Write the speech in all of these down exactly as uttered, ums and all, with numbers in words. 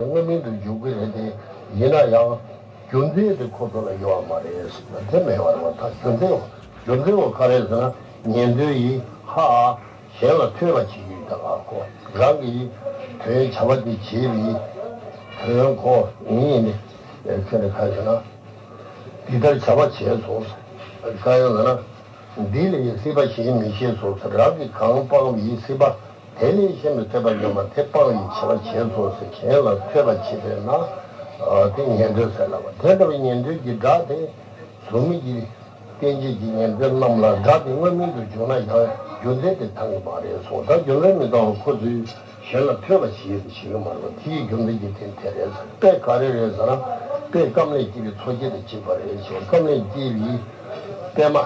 དངོས་མིང་དུ་འཇུག་གི་རེད་དེ། ཡིན་ན་ཡང་རྒྱུ་མཚན་དེ་ཁོ་ཚོ་ལ་ཡོད་པ་མ་རེད་ཟེར་ན་དེ་མེད་པ་རེད་བ། ད་རྒྱུ་མཚན་རྒྱུ་མཚན་བ་ག་རེ་ཟེར་ན། ཉན་ཐོས་ཡིས་ཧ་གཞན་ལ་ཐོས་པ་བྱེད་ཀྱི་ཡོད། ད་ག་ཁོ་རང་གིས་དོན་བྱ་བ་དེ་བྱེད་པའི་དོན་ཁོ་ཡིན་ནི་ཁྱོད་ནི་ག་རེ་ཟེར་ན། འདི་ལྟར་བྱ་བ་བྱས་སོ། གང་ཡང་ལ་ན། འདི་ལས་སྲིད་པ་གཞན་མི་ཤེས་སོ་ཟེར། རང་གིས་གང་སྤངས་པའི་སྲིད་པ་དེ་ལས་གཞན་པའི་སྲིད་པ་ཡོད་པ་དེ་སྤངས་པའི་བྱ་བ་བྱས་སོ་ཟེར། གཞན་ལ་ཐོས་པ་བྱེད་པས་ན་དེ་ཉན་ཐོས་ཟེར་ལབ་པ། དེ་ལྟ་བུའི་ཉན་ཐོས་ཀྱི་སྒྲ་དེ་གཟུགས་མེད་ཀྱི་རྟེན་བཅས་ཀྱི་ཉན་ཐོས་རྣམས་ལ་སྒྲ་དེ་དངོས་མིང་དུ་འཇུག་ན་ཡང་རྒྱུ་མཚན་དེ་ཚང་གི་མ་རེད་གསུངས། ད་རྒྱུ་མཚན་མི་ཚང་བ་ཁོ་ཚོས། གཞན་ལ་ཐོས་པ་བྱེད་ཟེར་བྱེད་ཀྱི་མ་རེད་པ། དེའི་རྒྱུ་མཚན་གྱིས་དེ་དེ་རེད་ཟེར། དཔེ་ག་རེ་རེད་ཟེར་ན། དཔེ་སྐམ་ལས་སྐྱེས་པའི་མཚོ་སྐྱེས་དང་གཅིག་པ་རེད་ཟེར། སྐམ་ལས་སྐྱེས་པའི་པད་མ།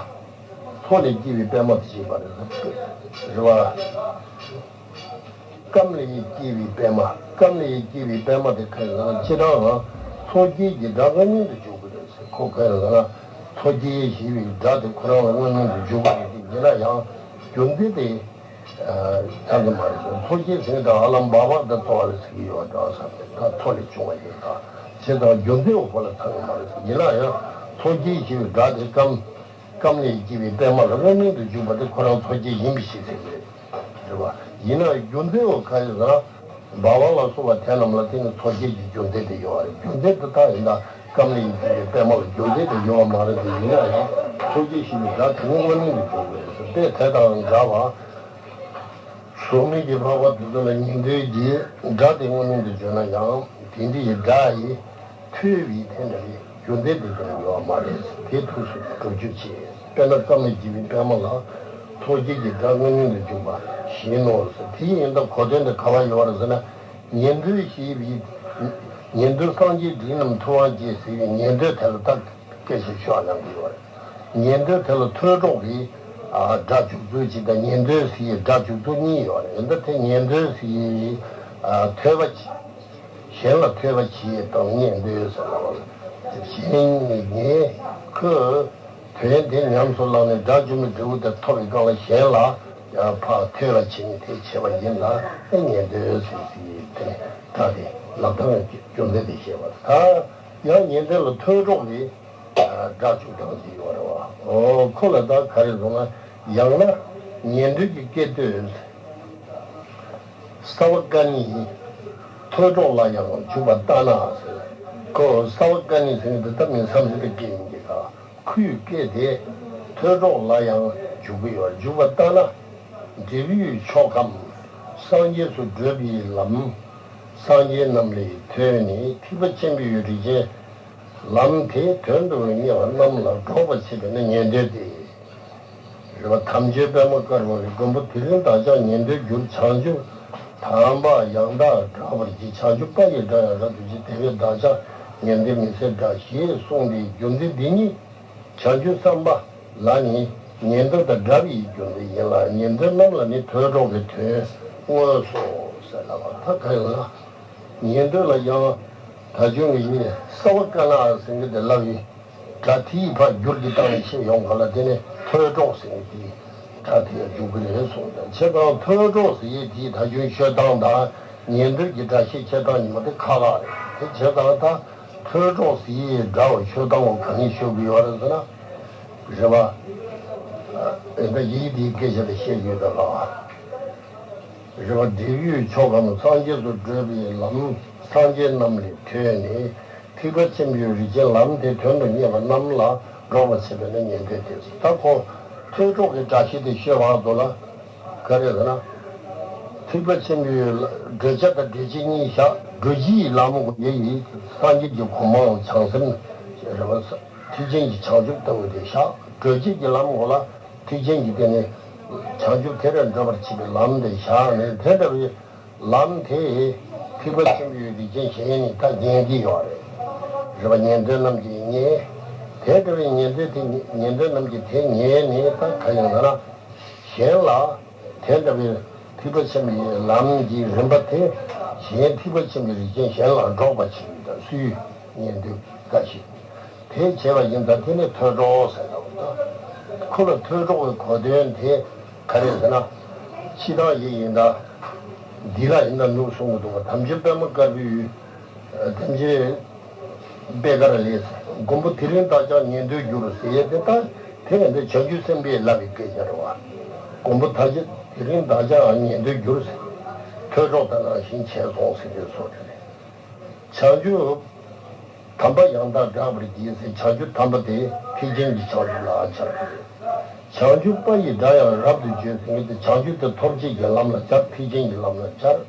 མཚོ་ལས་སྐྱེས་པའི་པད་མ་དང་གཅིག་པ་རེད་ཟེར། རེད་པ། སྐམ་ལས་སྐྱེས་པའི་པད་མ། སྐམ་ལས་སྐྱེས་པའི་པད་མ་དེ་ག་རེ་ཟེར་ན། སྤྱིར་བཏང་ང་མཚོ་སྐྱེས་ཀྱི་སྒྲ་དངོས་མིང་དུ་འཇུག་གི་རེད་ཟེར། ཁོ་ག་རེ་ཟེར་ན། མཚོ་སྐྱེས་ཞེས་པའི་སྒྲ་དེ་ཁོ་རང་ལ་དངོས་མིང་དུ་འཇུག་གི་རེད་དེ། ཡིན་ན་ཡང་རྒྱུ་མཚན་དེ། ཚང་གི་མ་རེད་ཟེར། མཚོ་སྐྱེས་ཟེར་དང་ཧ་ལམ་འབབ་འབབ་དང་ཚོ་བ་ལ་ཟེར་གྱི་ཡོད་འདྲ་བསམ་སྟེ། ད་མཚོ་ལས་བྱུང་བ་ཡིན་ད། བྱས་ཙང་རྒྱུ་མཚན་འོ་ཁོ་ལ་ཚང་གི་མ་རེད་ཟེར། ཡིན་ན་ཡང་མཚོ་སྐྱེས་ཞེས་པའི་སྒྲ་དེ་སྐམ། སྐམ་ལས་སྐྱེས་པའི་པད་མ་ལ་དངོས་མིང་དུ་འཇུག་པ་དེ་ཁོ་རང་མཚོ་སྐྱེས་ཡིན་པ་ཞིག་ཟེར་གྱི་རེད། རེད་པ། ཡིན་ན་རྒྱུ་མཚན་འོ་ག་རེ་ཟེར་ན། འབབ་འབབ་ལ་སོགས་པ་དེ་རྣམས་ལ་དེ་ནི་མཚོ་སྐྱེས་ཀྱི་རྒྱུ་མཚན་དེ་ཡོད་རེད། རྒྱུ་མཚན་དེ་དག་ཡིན་ན་སྐམ་ལས་སྐྱེས་པའི་པད་མ་ལ་རྒྱུ་མཚན་དེ་ཡོད་པ་མ་རེད་དེ། ཡིན་ན་ཡང་མཚོ་སྐྱེས་ཞེས་པའི་སྒྲ་དེ་ནི་དངོས་མིང་དུ་འཇུག་དགོས་རེད་ཟེར། དཔེ་དེ་དང་འདྲ་བ། གཟུགས་མེད་ཀྱི་འཕགས་པ་དེ་ཚོ་ལ་ཉན་ཐོས་ཀྱི་སྒྲ་དེ་དངོས་མིང་དུ་བརྗོད་ན་ཡང་དེ་འདྲའི་སྒྲ་ཡིས་ཐོས་པའི་དེ་འདྲ་བའི་རྒྱུ་མཚན་དེ་ཚོ་ཡོད་མ་རེད། དེ་ཐུགས་སུ་སྒྲུབ་རྒྱུ་བྱེད། དཔེར་ན་སྐམ་ལས་སྐྱེས་པའི་པད་མ་ལ་མཚོ་སྐྱེས་ཀྱི་སྒྲ་དངོས་མིང་དུ་འཇུག་པ་བཞིན་ནོ་ཟེར། དེ་ཡིན་ད་གོ་དོན་དེ་ག་པར་ཡོད་རེད་ཟེར་ན། ཉན་ཐོས་ཞེས་པའི་ཉན་ཐོས་སངས་རྒྱས་འབྲིང་རྣམས་ཐུབ་དབང་སྐྱེས་ཟེར་བའི་ཉན་ཐོས་དེ་ལ་ད། སྐད་ཆ་ཤོད་ཡང་གི་ཡོད་རེད། ཉན་ཐོས་དེ་ལ་ཐོས་གྲོགས་ཀྱི་ཨ་སྒྲ་འཇུག་ཚུལ་གཅིག་དང་། ཉན་ཐོས་སའི་སྒྲ་འཇུག་ཚུལ་གཉིས་ཡོད་རེད། འདི་དེ་ཉན་ཐོས་སའི་ཨ་ཐོས་པ་གཞན་ལ་ཐོས་པ་བྱེད་དང་ཉན་ཐོས་ཟེར་ལ། གཞན་ངས་ཁོས་དོན་དེ་ཉམས་སུ་བླངས་ནས་སྒྲ་འཇུག་མི་འབྲས་བུ་དེ་ཐོབ་པའི་སྒང་ལ་གཞན་ལ་ཕར་ཐོས་པ་བྱེད་ནས་དེ་བྱེད་པ་ཡིན་ལ། ཨེ་ཉན་ཐོས་སའི་དེ་སྒྲ་དེ་ལབ་སྟངས་རྒྱུ་མཚན་དེ་བཤད་པ་ད། ཡང་ཉན་ཐོས་ལ་ཐོས་གྲོགས་ཀྱི་སྒྲ་འཇུག་སྟངས་ཅིག་ཡོད་རེད་བ། ཨོ་ཁོ་ལ་ད་ག་རེ་ཟེར་ན། ཡང་ན་ཉན་ཐོས་ཀྱི་སྐད་དོད། ས་བ་ཀ་ནི་ཐོས་གྲོགས་ལ་ཡང་འཇུག་པ་ལྟ་ན་ཟེར། ཁོ་ས་བ་ཀ་ནི་ཟེར་མཁན་དེ་ད་མིང་བསམ་གཟིགས་པའི་སྐད་ཡིན་གྱི། ད་ཁོའི་སྐད་དེ་ཐོས་གྲོགས་ལ་ཡང་འཇུག་གི་ཡོད། འཇུག་པ་ལྟ་ན། འབྲས་བུའི་མཆོག་གམ། སངས་རྒྱས་སུ་བགྲོད་པའི་ལམ། སངས་རྒྱས་རྣམས་ལས་ཐོས་ནས་ཐེག་པ་ཆེན་པོའི་རིགས་ཅན། ལམ་དེའི་དོན་དུ་གཉེར་བ་རྣམས་ལ་སྒྲོག་པར་བྱེད་པས་ན་ཉན་ཐོས་ཏེ། རེད་བ། དམ་ཆོས་པད་མ་དཀར་པོ་རེད། མགོན་པོ་དེ་རིང་བདག་ཅག་ཉན་ཐོས་གྱུར། བྱང་ཆུབ་དམ་པ་ཡང་དག་བསྒྲག་པར་བགྱི། བྱང་ཆུབ་པ་ཡི་སྒྲ་ཡང་དག་ཏུ་བགྱི། དེ་བས་བདག་ཅག་ཉན་ཐོས་མི་ཟད་བསྒྲགས། ཞེས་གསུངས་ཏེ། རྒྱུ་མཚན་འདི་ཉིད་བྱང་ཆུབ་སེམས་དཔའ་ལ་ནི་ཉན་ཐོས་དང་འདྲ་བའི་རྒྱུ་མཚན་ཡིན་ལ། ཉན་ཐོས་རྣམས་ལ་ནི་ཐོས་གྲོགས་ཀྱི་དོན་མངོན་སོ་ཟེར་ལབ་པ་ད་ག་ཡིན་ལ། ཉན་ཐོས་ལ་ཡང་ད་ཆུང་གི་ཡིན་ས་བ་ཀ་ན་ཟེར་གྱི་དེ་ལབ་ཡིན། སྒྲ་དེའི་ཕར་བསྒྱུར་གྱི་སྟངས་ནས་བཤད་ཡོང་ག་ལ། དེ་ནས་ཐོས་གྲོགས་ཟེར་གྱི་དེའི་སྒྲ་དེ་ཡང་འཇུག་གི་རེད་གསུངས་ཏེ། བྱས་ཙང་ཐོས་གྲོགས་ཟེར་ཡས་དེའི་ད་ཆུང་ཤོད་སྟངས་དང་ཉན་ཐོས་ཀྱི་སྒྲ་བཤད་འཆད་སྟངས་གཉིས་པོ་དེ་ཁག་ཁག་རེད། དེ་བྱས་ཙང་ད་ཐོས་གྲོགས་ཟེར་ཡས་སྒྲ་བོ་ཤོད་སྟངས་བོ་གང་ནས་ཤོད་ཀྱི་ཡོད་རེད་ཟེར་ན། རེད་བ། ཨེ་ད་ཡིག་དེའི་སྐད་ཆ་དེ་བཤད་ཀྱི་ཡོད་ད་ལ། རེད་བ། འབྲས་བུའི་མཆོག་གམ། སངས་རྒྱས་སུ་བགྲོད་པའི་ལམ། སངས་རྒྱས་རྣམས་ལས་ཐོས་ནས་ཐེག་པ་ཆེན་པོའི་རིགས་ཅན། ལམ་དེའི་དོན་དུ་གཉེར་བ་རྣམས་ལ་སྒྲོག་པར་བྱེད་པས་ན་ཉན་ཐོས་ཏེ། ད་ཁོ་ཐོས་གྲོགས་ཀྱི་སྒྲ་བཤད་དེ་ཤོད་བར་དུ་ལ་ག་རེ་ཟེར་ན། ཐེག་པ་ཆེན་པོའི་བགྲོད་བྱ་དང་བགྲོད་བྱེད་གཉིས་བཞག་བགྲོད་བྱེད་ཀྱི་ལམ་གོ་ཡེ་ཡིས་སངས་རྒྱས་ཀྱི་གོ་འཕང་བྱང་སེམས་རེད་བ། ཐེག་ཆེན་གྱི་བྱང་ཆུབ་ལྟ་བུ་དེ་བཞག་བགྲོད་བྱེད་ཀྱི་ལམ་གོ་ལ། ཐེག་ཆེན་གྱི་སྟེང་ནས་བྱང་ཆུབ་དེ་རུ་འགྲོ་བར་བྱེད་པའི་ལམ་དེ་བཞག་ནས། དེ་འདྲ་བའི་ལམ་དེ་ཐེག་པ་ཆེན་པོའི་རིགས་ཅན་གཞན་ནི་ད་ཉན་གྱི་ཡོད་རེད། རེད་བ། ཉན་ཐོས་རྣམས་ཀྱིས་ཉན། དེ་འདྲ་བའི་ཉན་ཐོས་དེ་ཉན་ཐོས་རྣམས་ཀྱིས་དེ་ཉན་ནས་ད་ག་ཡང་ན་གཞན་ལ་དེ་འདྲ་བའི་ཐེག་པ་ཆེན་པོའི་ལམ་གྱི་རིམ་པ་དེ་གཞན་ཐེག་པ་ཆེན་པོའི་རིགས་ཅན་གཞན་ལ་སྒྲོག་པ་ཞིག་དང་སུའི་ཉན་ཐོས་འགའ་ཞིག་དེ་བྱས་པ་ཡིན་ཙང་དེ་ནི་ཐོས་གྲོགས་ཟེར་ལ། ཁོ་ལ་ཐོས་གྲོགས་ཀྱི་གོ་དོན་དེ་ག་རེ་ཟེར་ན། ཕྱི་དང་ཡི་ཡིན་ད། འདི་ལ་ཡིན་ད་ནུབ་གསུང་གི་འདུག་བ། དམ་ཆོས་པད་མ་དཀར་པོའི་ ཐམས་ཅད་པད་དཀར་ལས། མགོན་པོ་དེ་རིང་བདག་ཀྱང་ཉན་ཐོས་འགྱུར་ཟེར་ཡས་དེ་ལྟར་དེ་ཡང་དེ་བྱང་ཆུབ་སེམས་དཔའི་ལབ་པའི་སྐད་ཆ་རེད་བ། མགོན་པོ་ཐམས་ཅད་དེ་རིང་བདག་ཀྱང་ཉན་ཐོས་འགྱུར་ཟེར། ཐོས་གྲོགས་དེ་ནང་བཞིན་བྱས་སོང་ཟེར་དུས་སོ་དེ་རེད། བྱང་ཆུབ་དམ་པ་ཡང་དག་བསྒྲགས་པར་བགྱི་ཟེར། བྱང་ཆུབ་དམ་པ་དེ་ཐེག་ཆེན་གྱི་བྱང་ཆུབ་ལ་སྦྱར་གྱི་རེད། བྱང་ཆུབ་པ་ཡི་སྒྲ་ཡང་རབ་ཏུ་བརྗོད་ཟེར་མཁན་དེ་བྱང་ཆུབ་དེ་ཐོབ་བྱེད་ཀྱི་ལམ་ལ་སྦྱར། ཐེག་ཆེན་གྱི་ལམ་ལ་སྦྱར།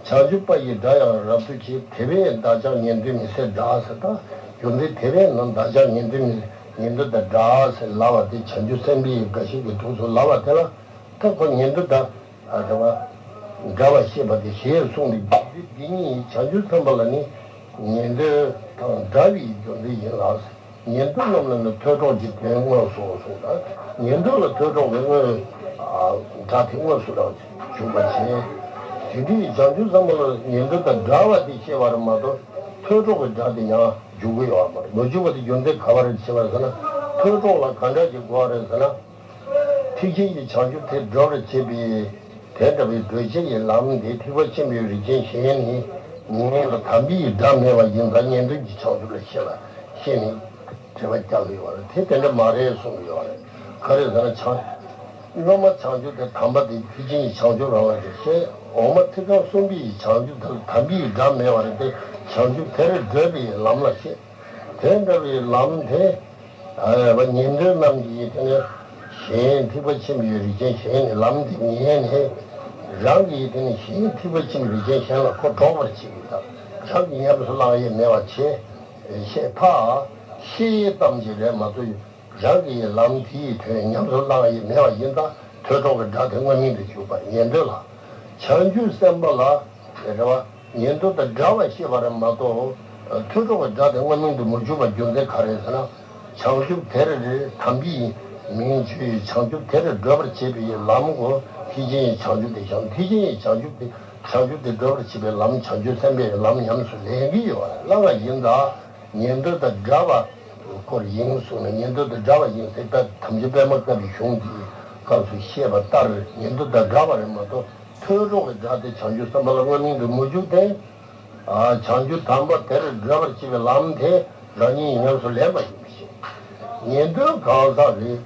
བྱང་ཆུབ་པ་ཡི་སྒྲ་ཡང་རབ་ཏུ་བརྗོད། དེ་བས་བདག་ཀྱང་ཉན་ཐོས་མི་ཟེར་བསྒྲགས་ཟེར། ད་རྒྱུ་མཚན་དེ་བས་ན་བདག་ཀྱང་ཉན་ཐོས་མི་ཉན་ཐོས་དང་འདྲ་ཟེར་ལབ་པ་དེ་བྱང་ཆུབ་སེམས་དཔའི་འགའ་ཞིག་གི་ཐུགས་སུ་ལབ་པ་དེ་ལ་ད་ཁོ་ཉན་ཐོས་དང་འདྲ་བ་འདྲ་བ་ཤེས་པ་དེ་ཞེས་གསུངས་ཏེ། རྒྱུ་མཚན་འདི་གཉིས་བྱང་ཆུབ་སེམས་དཔའ་ལ་ནི་ཉན་ཐོས་དང་འདྲ་བའི་རྒྱུ་མཚན་ཡིན་ལ། ཉན་ཐོས་རྣམས་ལ་ནི་ཐོས་གྲོགས་ཀྱི་དོན་དངོས་སུ་གསུངས་ལ། ཉན་ཐོས་ལ་ཐོས་གྲོགས་ཀྱི་དངོས་སྒྲ་དེ་དངོས་སུ་རང་འཇུག་པ་བྱས། དེ་འདྲའི་བྱང་ཆུབ་སེམས་དཔའ་ལ་ཉན་ཐོས་དང་འདྲ་བ་དེ་ཤེས་པ་རེད་མ་གཏོགས་ཐོས་གྲོགས་ཀྱི་སྒྲ་དེ་ཡང་འཇུག་གི་ཡོད་མ་རེད། མི་འཇུག་པ་དེ་རྒྱུ་མཚན་ག་བ་རེད་ཟེར་བ་ཟེར་ན། ཐོས་གྲོགས་ལ་ག་འདྲ་ཞིག་དགོས་པ་རེད་ཟེར་ན། ཐེག་ཆེན་གྱི་བྱང་ཆུབ་དེར་སྒྲོལ་བར་བྱེད་པའི་དེ་འདྲ་བའི་སྒྲོལ་བྱེད་ཀྱི་ལམ་དེ་ཐེག་པ་ཆེན་པོའི་རིགས་ཅན་གཞན་ནི་ཉན་ལ་དམ་པའི་སྒྲ་མེད་པ་ཡིན་ཙང་ཉན་ཐོས་ཀྱི་བྱང་ཆུབ་ལ་ཤེས་ལ་ཤེས་ནས་དྲི་བ་རྒྱག་གི་ཡོད་རེད། དེ་དེ་འདྲ་མ་རེད་གསུངས་ཀྱི་ཡོད་རེད། ག་རེ་ཟེར་ན་བྱང་སྔོན་མ་བྱང་ཆུབ་དེ་དམ་པ་དེ་ཐེག་ཆེན་གྱི་བྱང་ཆུབ་རང་ལ་རེད་ཤེས། འོག་མ་ཚིག་རྐང་གསུམ་པའི་བྱང་ཆུབ་དེ་ལ་དམ་པའི་སྒྲ་མེད་པ་རེད་དེ་བྱང་ཆུབ་དེར་སྒྲོལ་བའི་ལམ་ལ་ཤེས། དེ་འདྲ་བའི་ལམ་དེ། ཨ་ཉན་ཐོས་རྣམས་ཀྱིས་དེ་ནས་གཞན་ཐེག་པ་ཆེན་པོའི་རིགས་ཅན་གཞན་ནི་ལམ་དེ་ཉན་ནས་རང་གིས་དེ་ནས་གཞན་ཐེག་པ་ཆེན་པོའི་རིགས་ཅན་གཞན་ལ་ཁོ་སྒྲོག་པར་བྱེད་ཀྱི་དང་རང་གིས་ཉམས་སུ་བླང་ཡས་མེད་པ་བྱེད། ཤེས་ཐག་ཤེས་ཡས་ཙམ་གྱིས་རེད་མ་གཏོགས་རང་གིས་ལམ་དེའི་དོན་ཉམས་སུ་བླང་ཡས་མེད་པ་ཡིན་ཙང་ཐོས་གྲོགས་ཀྱི་སྒྲ་དེ་དངོས་མིང་དུ་འཇུག་པ་ཉན་ཐོས་ལ། བྱང་ཆུབ་སེམས་དཔའ་ལ། རེད་བ། ཉན་ཐོས་དང་འདྲ་བ་ཤེས་པ་རེད་མ་གཏོགས། ཐོས་གྲོགས་ཀྱི་སྒྲ་དེ་དངོས་མིང་དུ་མི་འཇུག་པ་རྒྱུ་མཚན་ག་རེ་ཟེར་ན། བྱང་ཆུབ་དེར་དམ་པའི་མིང་བརྗོད། བྱང་ཆུབ་དེར་བགྲོད་པར་བྱེད་པའི་ལམ་གོ། ཐེག་ཆེན་གྱི་བྱང་ཆུབ་དེ་བྱང་ཐེག་ཆེན་གྱི་བྱང་ཆུབ་དེ་བྱང་ཆུབ་དེ་བགྲོད་པར་བྱེད་པའི་ལམ་བྱང་ཆུབ་སེམས་དཔའི་ལམ་ཉམས་སུ་ལེན་གྱི་ཡོད་པ་ལ་ང་ཡིན་ད། ཉན་ཐོས་དང་འདྲ་བ་སྐོར་ཡིན་གསུངས་ནས་ཉན་ཐོས་དང་འདྲ་བ་ཡིན་ཟེར་ད་དམ་ཆོས་པད་མ་བཀའ་བརྒྱུད་གཞུང་གི་སྐབས་སུ་བཤད་པ་ལྟར་ཉན་ཐོས་དང་འདྲ་བ་རེད་མ་གཏོགས། ཐོས་གྲོགས་ཀྱི་སྒྲ་དེ་བྱང་ཆུབ་སེམས་དཔའ་ལ་དངོས་མིང་དུ་མི་འཇུག་སྟེ། ཨ་བྱང་ཆུབ་དམ་པ་དེར་བགྲོད་པར་བྱེད་པའི་ལམ་དེ་རང་ཉིད་ཉམས་སུ་ལེན་པ་ཡིན་པ་ཞིག་ཉན་ཐོས་གང་ཟག་རེད།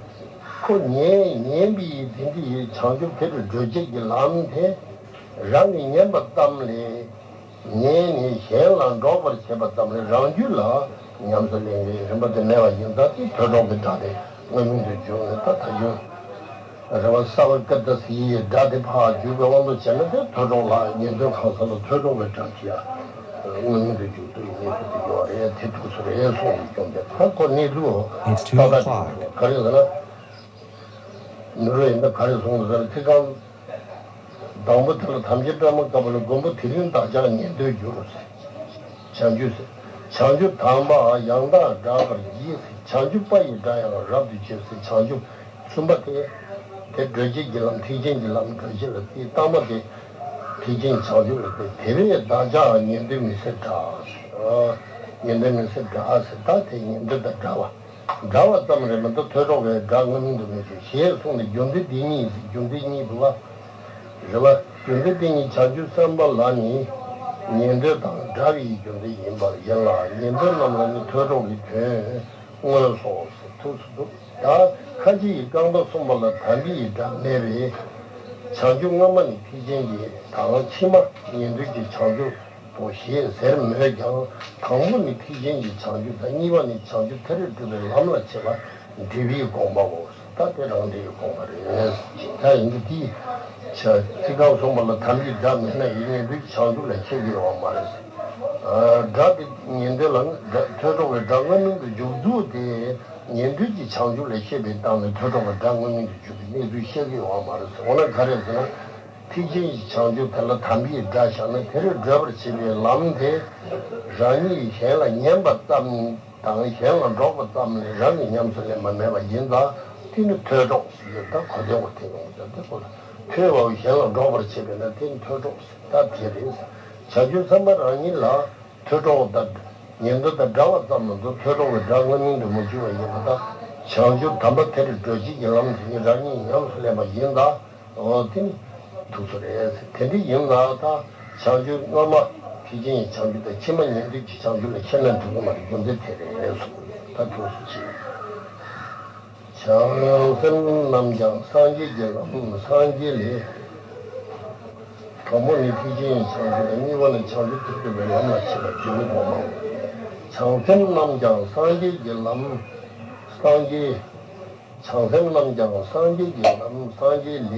ཁོ་ཉན་ཉན་པའི་དེ་འདྲའི་བྱང་ཆུབ་དེར་བགྲོད་བྱེད་ཀྱི་ལམ་དེ་རང་གིས་ཉན་པ་ཙམ་ལས། ཉན་ནས་གཞན་ལ་སྒྲོག་པར་བྱེད་པ་ཙམ་ལས་རང་རྒྱུད་ལ་ཉམས་སུ་ལེན་པའི་རིམ་པ་དེ་མེད་པ་ཡིན་ཙང་དེ་ཐོས་གྲོགས་ཀྱི་སྒྲ་དེ་དངོས་མིང་དུ་འཇུག་ནས་ད་ད་གཞུང་རེ་བ་ས་བ་ཀ་ད་སི་ཡི་སྒྲ་དེ་ཕར་འཇུག་པའི་དབང་དུ་བྱས་ན་དེ་ཐོས་གྲོགས་ལ་ཉན་ཐོས་གང་ཟག་ལ་ཐོས་གྲོགས་ཀྱི་སྒྲ་ཅི་ཡང་དངོས་མིང་དུ་འཇུག་ཐུབ་ཡིན་ནས་ཐུབ་ཀྱི་ཡོད་རེད། དེ་ཐུགས་སུ་རེད་གསུངས་ཡོད་ཀྱང་དེ་ད་ཁོ་གནས་ལུགས་ཏག་ཏག་ཅིག་ག་རེ་ཟེར་ན། མི་རོ་ཡིན་ན་ག་རེ་གསུངས་ཟེར་ན་ཚིག་རྐང་དང་པོ་དེ་ལ་དམ་ཅན་པད་མ་དཀར་པོ་ལ་མགོན་པོ་དེ་རིང་བདག་ཀྱང་ཉན་ཐོས་འགྱུར་ཟེར། བྱང་ཆུབ་ཟེར། བྱང་ཆུབ་དམ་པ་ཡང་དག་བསྒྲགས་པར་བགྱི་ཟེར། བྱང་ཆུབ་པ་ཡི་སྒྲ་ཡང་རབ་ཏུ་བརྗོད་ཟེར། བྱང་ཆུབ་གསུམ་པ་དེ། དེ་བགྲོད་བྱེད་ཀྱི་ལམ་ཐེག་ཆེན་གྱི་ལམ་བགྲོད་བྱེད་ལ་བརྩི། དང་པོ་དེ་ཐེག་ཆེན་བྱང་ཆུབ་ལ་བརྩི། དེ་བས་བདག་ཀྱང་ཉན་ཐོས་མི་ཟེར་བསྒྲགས་ཟེར། ཉན་ཐོས་མི་ཟེར་བསྒྲགས་ཟེར། ད་དེ་ཉན་ཐོས་དང་འདྲ་བ། འདྲ་བ་ཙམ་རེད་མ་གཏོགས་ཐོས་གྲོགས་ཀྱི་སྒྲ་དངོས་མིང་དུ་མི་བརྗོད་ཞེས་གསུངས་ནས་རྒྱུ་མཚན་འདི་གཉིས་ཟེར། རྒྱུ་མཚན་གཉིས་འདུག་བ། རེད་བ། རྒྱུ་མཚན་འདི་གཉིས་བྱང་ཆུབ་སེམས་དཔའ་ལ་ནི་ཉན་ཐོས་དང་འདྲ་བའི་རྒྱུ་མཚན་ཡིན་པར་ཡིན་ལ། ཉན་ཐོས་རྣམས་ལ་ནི་ཐོས་གྲོགས་ཀྱི་དོན་དངོས་སོ་ཟེར་ཐུགས་སུ་འདུག་ད་ཁ་ཆེ་ཡི་རྐང་པ་གསུམ་པ་ལ་དམ་པའི་སྒྲ་མེད་པས། བྱང་ཆུབ་སྔ་མ་ནི་ཐེག་ཆེན་གྱི་དང་ཕྱི་མ་ཉན་ཐོས་ཀྱི་བྱང་ཆུབ་པོ་ཞེས་ཟེར་མོད་ཀྱང་དང་པོ་ནི་ཐེག་ཆེན་གྱི་བྱང་ཆུབ་དང་གཉིས་པ་ནི་བྱང་ཆུབ་མཐར་ཐུག་པའི་ལམ་ལ་བྱེད་པ་འགྲེལ་པའི་དགོངས་པའོ། ད་དེ་རང་འགྲེལ་གྱི་དགོངས་པ་རེད། ད་ཡིན་གྱི་དེ་ཚིག་རྐང་གསུམ་པ་ལ་དམ་པའི་སྒྲ་མེད་ན་ཡང་ཉན་ཐོས་ཀྱི་བྱང་ཆུབ་ལ་ཁྱབ་ཀྱི་ཡོད་པ་མ་རེད། སྒྲ་དེ་ཉན་ཐོས་ལ་ཐོས་གྲོགས་ཀྱི་སྒྲ་དངོས་མིང་དུ་འཇུག་ཚུལ་དེ་ཉན་ཐོས་ཀྱི་བྱང་ཆུབ་ལ་བཤད་པའི་སྟེང་ནས་ཐོས་གྲོགས་ཀྱི་སྒྲ་དངོས་མིང་དུ་འཇུག་པའི་གནས་ཚུལ་བཤད་ཀྱི་ཡོད་པ་མ་རེད། འོ་ན་ག་རེ་ཟེར་ན། ཐེག་ཆེན་གྱི་བྱང་ཆུབ་དེ་ལ་དམ་པའི་སྒྲ་བཞག་ན་དེར་བགྲོད་པར་བྱེད་པའི་ལམ་དེ་རང་ཉིད་གཞན་ལ་ཉན་པ་ཙམ་དང་གཞན་ལ་སྒྲོག་པ་ཙམ་ལས་རང་གིས་ཉམས་སུ་ལེན་པ་མེད་པ་ཡིན་ཙང་དེ་ནི་ཐོས་གྲོགས་ཟེར། ད་གོ་དོན་གོ་དེ་ཡོང་ཙང་དེ་གོ་ལ་ཐོས་པའོ། གཞན་ལ་སྒྲོག་པར་བྱེད་པས་ན་དེ་ནི་ཐོས་གྲོགས་ཟེར། ད་དེ་རེད། བྱང་ཆུབ་སེམས་དཔའ་རང་ཉིད་ལ། ཐོས་གྲོགས་དང་ཉན་ཐོས་དང་འདྲ་བ་ཙམ་མ་གཏོགས་ཐོས་གྲོགས་ཀྱི་སྒྲ་དངོས་མིང་དུ་མ་གྱུར་པ་ཡིན་པ་དང་། བྱང་ཆུབ་དམ་པ་དེར་བགྲོད་བྱེད་ཀྱི་ལམ་དེ་ཉིད་རང་ཉིད་ཉམས་སུ་ལེན་པ་ཡིན་ལ། འོ་དེ་ནི་ཐུགས་སུ་རེད། དེ་འདྲ་ཡིན་ལ་ད་བྱང་ཆུབ་སྔ་མ་ ཐེག་ཆེན་གྱི་བྱང་ཆུབ་དང་ཕྱི་མ་ཉན་ཐོས་ཀྱི་བྱང་ཆུབ་ལ་ཁས་ལེན་འགྲོ་གི་མ་རེད། རྒྱུ་མཚན་དེ་རེད་གསུངས། ད་ཐུགས་སུ་ཆུད། བྱང་སེམས་རྣམས་ཀྱང་སངས་རྒྱས་ཀྱི་ལམ་སངས་རྒྱས་ལས། དང་པོ་ནི་ཐེག་ཆེན་གྱི་བྱང་ཆུབ་དང་གཉིས་པ་ནི་བྱང་ཆུབ་ཏུ་འགྲོ་བའི་ལམ་ལ་སྐྱེས་པ་དེ་ཉིད་དོ། བྱང་སེམས་རྣམས་ཀྱང་སངས་རྒྱས་ཀྱི་ལམ་སངས་རྒྱས། བྱང་སེམས་རྣམས་ཀྱང་སངས་རྒྱས་ཀྱི་ལམ་སངས་རྒྱས་ལས་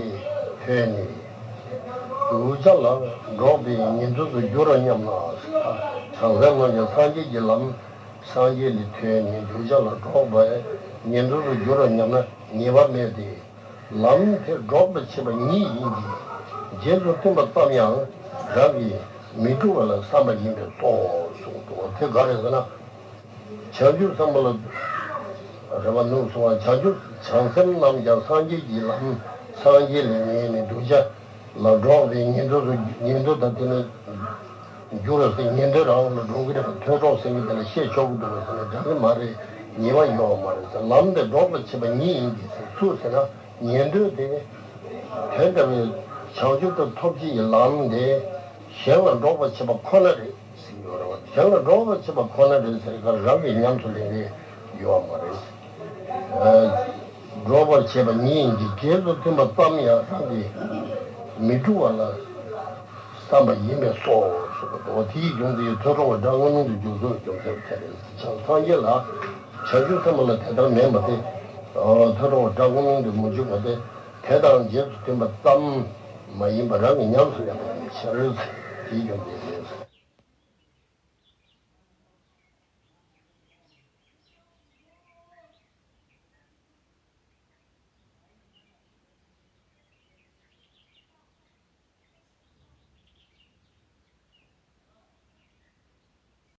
ཐོས་ནས། གདུལ་བྱ་ལ་སྒྲོག་པའི་ཉེར་འཚོ་དུ་འགྱུར་རོ་སྙམ་ན། བྱང་སེམས་རྣམས་ཀྱང་སངས་རྒྱས་ཀྱི་ལམ་སངས་རྒྱས་ལས་ཐོས་ནས། གདུལ་བྱ་ལ་སྒྲོག་པའི་ཉེར་འཚོ་དུ་འགྱུར་རོ་སྙམ་ན་ངེས་པ་མེད་དེ། ལམ་དེ་སྒྲོག་པར་བྱེད་པ་ཉིད་ཡིན་གྱི། རྗེས་སུ་མཐུན་པ་ཙམ་ཡང་རང་གིས་མི་སྒྲུབ་པ་ལ་བསམ་པ་ཡིན་པས་སོ། གསུངས་འདུག། དེ་ག་རེ་ཟེར་ན། བྱང་ཆུབ་སེམས་དཔའ་ལ། རེ་བ་ནུབ་སོང་བ། བྱང་ཆུབ་བྱང་སེམས་རྣམས་ཀྱང་སངས་རྒྱས་ཀྱི་ལམ་སངས་རྒྱས་ལས་ངེས་ནས། གདུལ་བྱ་ལ་སྒྲོག་པའི་ཉེར་འཚོ་སུ་ཉེར་འཚོ་དང་དེ་ནས་འགྱུར་རོ་ཟེར། ཉེར་འཚོ་རང་ལ་སྒྲོག་གི་རེད་པ། ཐོས་སྒྲོག་ཟེར་གྱི་དེ་ལ་བཤད་ཆོག་གི་འདུག་ཟེར་ན་འདྲ་གི་མ་རེད། ངེས་པ་ཡོད་མ་རེད་ཟེར། ལམ་དེ་སྒྲོག་པར་བྱེད་པ་ཉིད་ཡིན་གྱི་ཟེར། སུ་ཟེར་ན་ཉེར་འཚོ་དེ། དེ་འདྲ་བའི་བྱང་ཆུབ་ཏུ་ཐོབ་བྱེད་ཀྱི་ལམ་དེ་གཞན་ལ་སྒྲོག་པར་བྱེད་པ་ཁོ་ན་རེད། ཟེར་གྱི་ཡོད་རེད་བ། གཞན་ལ་སྒྲོག་པར་བྱེད་པ་ཁོ་ན་རེད་ཟེར་ག་རང་གིས་ཉམས་སུ་ལེན་གྱི་ཡོད་མ་རེད། ཨ། སྒྲོག་པར་བྱེད་པ་ཉིད་ཡིན་གྱི། རྗེས་སུ་མཐུན་པ་ཙམ་ཡང་རང་གིས་མི་སྒྲུབ་པ་ལ་བསམ་པ་ཡིན་པས་སོ། གསུངས་པ་འདུག། དེའི་རྒྱུ་མཚན་ཐོས་གྲོལ་བ་སྒྲ་སྔོན་མོ་དུ་འཇུག་ཚུལ་རྒྱུ་མཚན་དེ་རེད། བྱང་སངས་རྒྱས་ལ་བྱང་ཆུབ་སེམས་དཔའ་ལ་དེ་ལྟར་མིན་པ་སྟེ། ཐོས་གྲོལ་བ་སྒྲ་སྔོན་མོ་དུ་མི་འཇུག་པ་སྟེ། དེ་དང་རྗེས་སུ་མཐུན་པ་ཙམ་མ་ཡིན་པར་རང་གིས་ཉམས་སུ་ལེན་པ་ཡིན་ཕྱིར། དེའི་རྒྱུ་མཚན་རེད།